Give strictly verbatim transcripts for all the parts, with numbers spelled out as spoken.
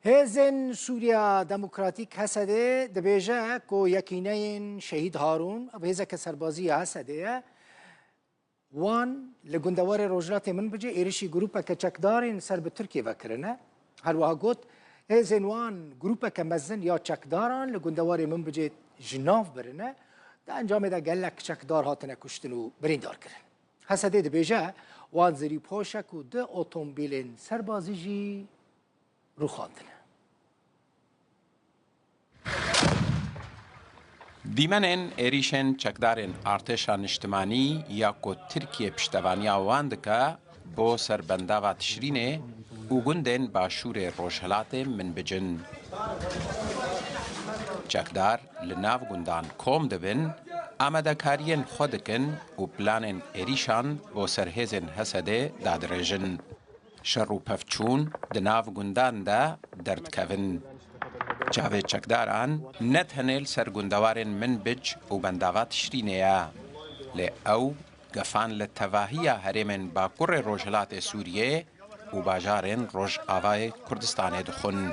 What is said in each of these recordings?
Hêzên Sûriya Demokratîk, H S D, dibêje ku yekîneyên Şehîd Harûn, ev hêzeke serbazî ya H S D ye, wan li gundewarê rojhilatê Minbicê êrişî grûpeke çekdarên ser bi Tirkiyê vekirine. Her wiha got, hêzên wan grûpeke mezin ya çekdaran li gundewarê Minbicê ji nav birine. Di encamê de gelek çekdar hatine kuştin û birîndar kirin. H S D dibêje, wan zirîpoşek û du otomobîlên serbazî jî rûxandine. Dîmenên êrîşên çekdarên artêşa niştimanî ya ku Tirkiye piştevaniya wan dike, bo ser bendava Tişrînê û gundên başûrê rojhilatê Minbic in. Çekdar li nav gundan kom dibin, amadekariyên xwe dikin û planên êrîşan bo ser hêzên H S D dadirêjin. Şer û pevçûn di nav gundan de derdikevin. Çavê çekdaran ne tenê li ser gundewarên Minbic û bendava Tişrînê ye, lê ew gefan li tevahiya herêmên Bakurê Rojhilatê Sûriyê û bajarên Rojavayê Kurdistanê dixwin.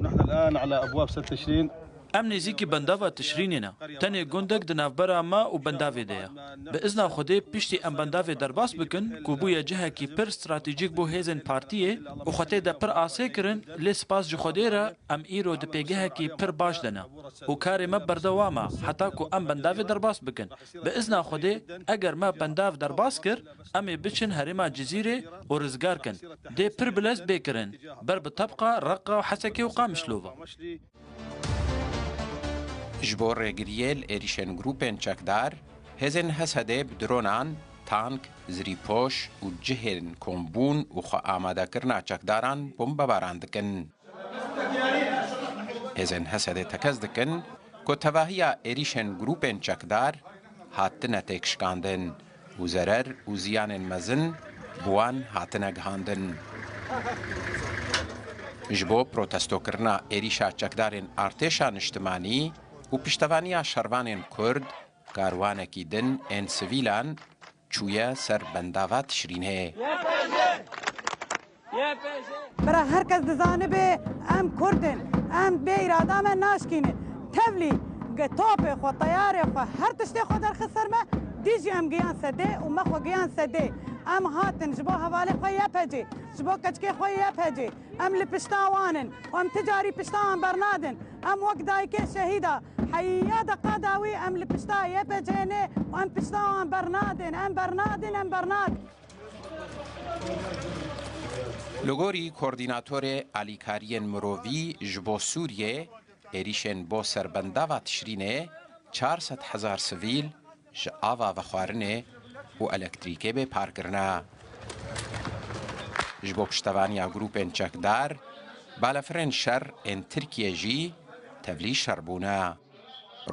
نحن الآن على أبواب سد تشرين. Em nêzîkî bendava Tişrînê ne. Tenê gundek di navbera me û bendavê de ye. Bi izna Xwedê piştî em bendavê derbas bikin, ku bûye cihekî pir stratejîk bo hêzên partiyê û xwe tê de pir asê kirin, lê spas ji Xwedê re em îro di pêgehekî pir baş de ne. Û karê me berdewam e, heta ku em bendavê derbas bikin. Bi izna Xwedê, eger me bendav derbas kir, em ê biçin herêma Cizîrê û rizgar kin. Dê pir bilez bê kirin, ber bi Tebqa, Reqa, Hesekê û Qamişlo ve. Ji bo rêgiriyê li êrîşên grûpên çekdar, hêzên H S D bi dronan, tank, zirîpoş û cihên kombûn û xwe amadekirina çekdaran bombebaran dikin. Hêzên H S D tekez dikin ku tevahiya êrîşên grûpên çekdar hatine têkşikandin û zerer û ziyanên mezin bi wan hatine gihandin. Ji bo protestokirina êrîşa çekdarên artêşa niştimanî û piştevaniya şervanên Kurd, karwanekî din ên sivîlan çûye ser bendava Tişrînê. Bira her kes dizanibe em Kurd in, em bê îrada me naşkînin. Tevlî ge topê xwe, teyarê xwe, her tiştê xwe derxist ser me, dî jî em giyan sedê û me xwe giyan sedê. Em hatin ji bo hevalê xwe Y P G, ji bo keçikê xwe Y P G. Em li pişta wan in û em ti carî pişta wan bernadin. Em wek dayikê şehîda heya deqa dawî em li pişta Y P G ne û em pişta wan bernadin, em bernadin, em bernadin. Li gorî koordînatorê alîkariyên mirovî ji bo Sûriyê, êrîşên bo ser bendava Tişrînê çar sed hezar sivîl ji ava vexwarinê û elektrîkê bê par kirine. Ji bo piştevaniya grûpên çekdar, balefirên şer ên Tirkiyê jî tevlî şer bûne.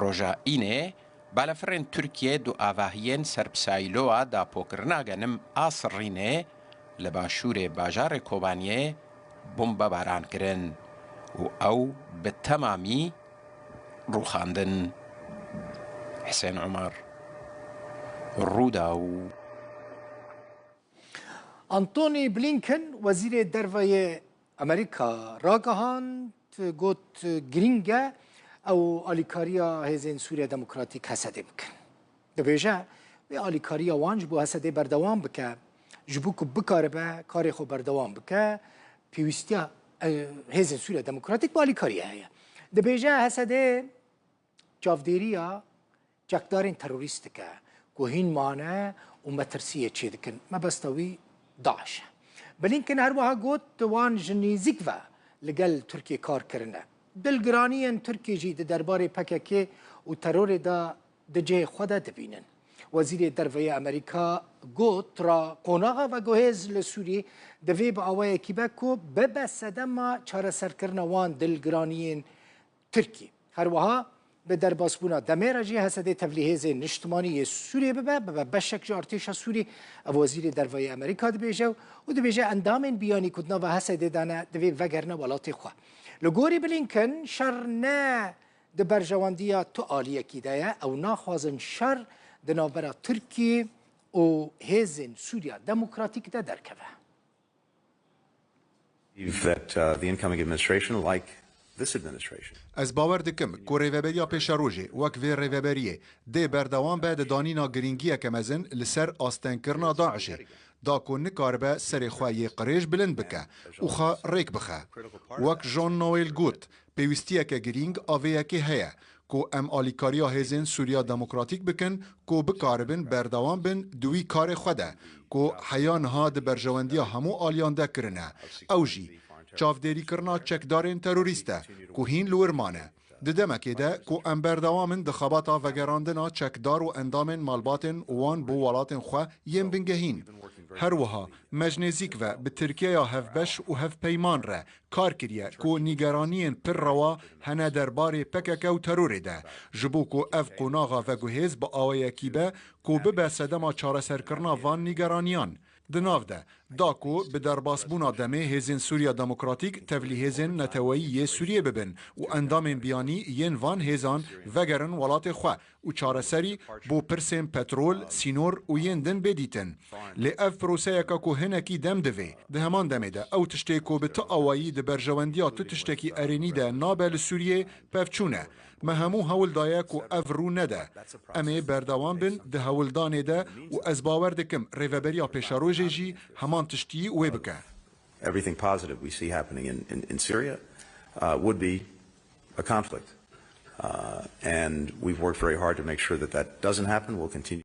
Roja Înê, balefirên Tirkiyê du avahiyên ser bi Sayloa dapokirina genim a Sirrînê li başûrê bajarê Kobaniyê bombebaran kirin û ew bi temamî rûxandin. Hisên Umar, Rûdaw. Antony Blinken, wezîrê derve yê Amerîka, ragihand, got, girîng e ew alîkariya Hêzên Sûriya Demokratîk, H S D, bikin. Dibêje, wê alîkariya wan ji bo H S D berdewam bike, ji bo ku bikaribe karê xwe berdewam bike, pêwîstiya, e, Hêzên Sûriya Demokratîk bi alîkariyê heye. Dibêje, H S D çavdêriya çekdarên terorîst dike ku hîn mane û metirsiyê çêdikin. Mebesta wî DAIŞ e. Blinken her wiha got, wan ji nêzîk ve li gel Tirkiyê kar kirine. Dilgiraniyên Tirkiyê jî di derbarê P K K û terorê de di cihê xwe de dibînin. Wezîrê Derve yê Amerîka got, ra qonaxa veguhêz li Sûriyê divê bi awayekî be ku bibe sedema çareserkirina wan dilgiraniyên Tirkî. Her wiha bi derbasbûna demê re jî H S D tevlî hêzên niştimanî yê Sûriyê bibe, bibe beşek ji artêşa Sûrî, ev Wezîrê Derve yê Amerîka dibêje û dibêje endamên biyanî ku di nava H S D de ne divê vegerine welatê xwe. Li gorî Blinken, şer ne di berjewendiya tu aliyekî de ye, ew naxwazin şer di navbera Tirkî û Hêzên Sûriya Demokratîk de derkeve. That uh, the incoming administration, like this administration, Ez bawer dikim ku rêveberiya pêşerojê wek vê rêveberiyê dê berdewam be di danîna girîngiyeke mezin li ser astengkirina DAIŞê, da ku nikaribe serê xwe yê qirêj bilind bike û xwe rêk bixe. Wek Jean Noel got, pêwîstiyeke girîng a vê yekê heye ku em alîkariya hêzên Sûriya Demokratîk bikin ku bikaribin berdewam bin di wî karê xwe de ku heya niha di berjewendiya hemû aliyan de kirine. Ew jî çavdêrîkirina çekdarên terorîst e ku hîn li wir mane. Di demekê de ku em berdewam in di xebata vegerandina çekdar û endamên malbatên wan bo welatên xwe yên bingehîn. Her wiha me ji nêzîk ve bi Tirkiyeya hevbeş û hevpeyman re kar kiriye ku nîgeraniyên pir rewa hene derbarê P K K û terorê de, ji bo ku ev qonaxa veguhêz bi awayekî be ku bibe sedema çareserkirina van nîgeraniyan. Di nav de, da ku bi derbasbûna demê hêzên Sûriya Demokratîk tevlî hêzên neteweyî yê Sûriyê bibin û endamên biyanî yên van hêzan vegerin welatê xwe û çareserî bo pirsên petrol, sînor û yên din bê dîtin. Lê ev proseyeke ku hinekî dem divê. Di heman demê de ew tiştê ku bi tu awayî di berjewendiya tu tiştekî erênî de nabe li Sûriyê pevçûn e. Me hemû hewl daye ku ev rû nede. Em ê berdewam bin di hewldanê de û ez bawer dikim rêveberiya pêşerojê jî heman tiştî wê bike. Everything positive we see happening in, in, in Syria uh, would be a conflict. Uh, and we've worked very hard to make sure that that doesn't happen. We'll continue.